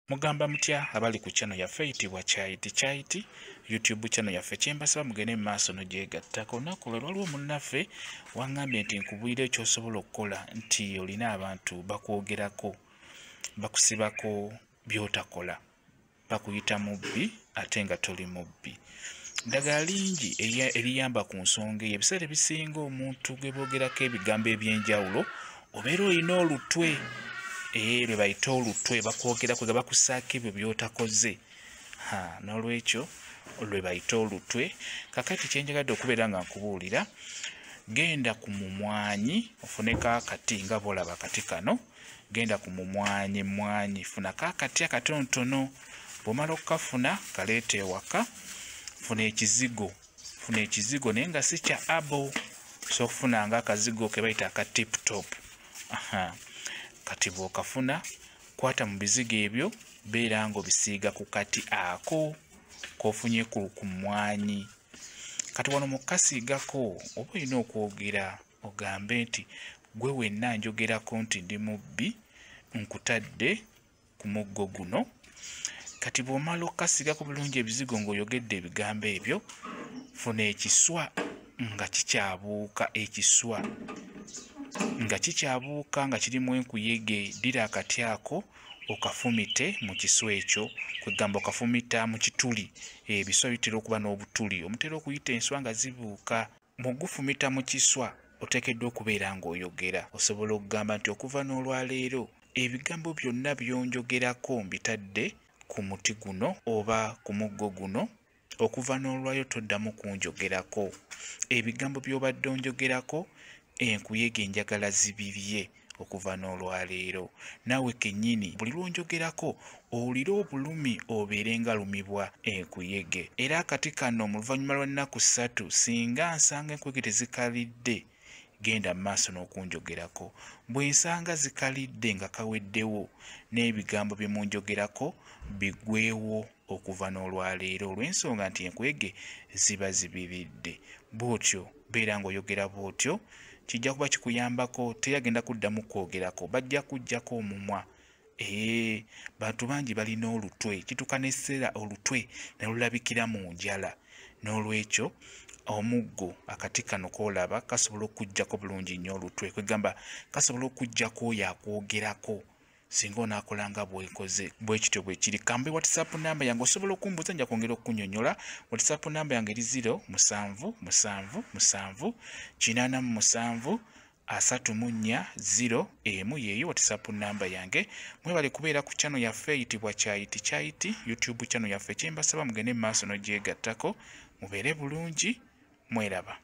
Mugamba mutya abali ku channel yaffe eyitibwa Kyayiti Kyayiti YouTube channel yaffe, kyembasaba mugende mu maaso n'ogyegattako. Olunaku lwe waliwo munnaffe wangambye nti nkubulire ky'osobola okukola nti olina abantu bakwogerako, bakusibako by'otakola, bakuyita mubbi ate nga toli mubbi. Ddagala lingi eriyamba ku nsonga eyo. Ebiseera ebisinga omuntu gwe boogerako ebigambo eby'enjawulo obeera olina olutwe, lwe bayita olutwe, bakwogerako nga bakussaako ebyo by'otakoze. N'olwekyo lwe bayita olutwe. Kaakati kye njagadde okubeera nga nkubuulira, genda ku mumwanyi ofuneko akati nga bw'olaba akati kano, genda ku mumwanyi emmwanyi, funako akati akatonotono, bw'omala okukafuna kaleete ewaka, funa ekizigo, funa ekizigo naye nga si kya abo, osobola okufuna ng'akazigo ke bayita aka tip top. Kati bw'okafuna kwata mu bizigo ebyo, beera ng'obisiiga ku kati ako k'ofunye ku mmwanyi. Kati wano mu kkasiigako oba olina okwogera ogambe nti gwe wenna njogerako nti ndi mubbi, nkutadde ku muggo guno. Kati bw'omala okkasiigako bulungi ebizigo ng'oyogedde ebigambo ebyo, funa ekiswa nga kikyabuuka, ekiswa nga kikyabuuka nga kirimu enkuyege, ddira akati ako okafumite mu kiswa ekyo, kwegamba okafumita mu kituli. Ebiswa bitera okuba n'obutuli, omutera okuyita enswa nga zibuuka. Mu gufumita mu kiswa oteekeddwa okubeera ng'oyogera. Osobola okugamba nti okuva n'olwaleero ebigambo byonna by'onjogerako mbitadde ku muti guno oba ku muggo guno, okuva n'olwayo toddamu kunjogerako. Ebigambo by'obadde onjogerako enkuyege njagala zibirye okuva n'olwaleero. Naawe kennyini buli lw'onjogerako owulire obulumi obeere nga lumibwa enkuyege. Era akati kano mu luvannyuma lwa nnaku 3 singa nsanga enkuyege tezikalidde, genda mu maaso n'okunjogerako. Bwe nsanga zikalidde nga kaweddewo, n'ebigambo bye munjogerako biggweewo okuva n'olwaleero, olw'ensonga nti enkuyege ziba zibiridde. Bw'otyo beera ng'oyogera bw'otyo, kijja kuba kikuyambako, teyagenda kuddamu kwogerako, bajja kuggyako omumwa. Bantu bangi balina olutwe, kituuka n'ekiseera olutwe ne lulabikira mu njala. N'olwekyo omuggo akati kano k'olaba kasobola okuggyako bulungi nnyo olutwe, kwegamba kasobola okuggyako oyo akwogerako singa onaakola nga bw'okoze. Bwe kityo bwe kiri. Kambe WhatsApp namba yange osobola okumbuuza, nja kwongera okukunnyonnyola. WhatsApp namba yange eri 0 7 7 7 87 34 0 1, yeeyo WhatsApp namba yange. Mwebale kubeera ku channel yaffe eyitibwa Kyayiti Kyayiti YouTube channel yaffe. Kye mbasaba mugende mu maaso n'ogyegattako, mubeere bulungi, mweraba.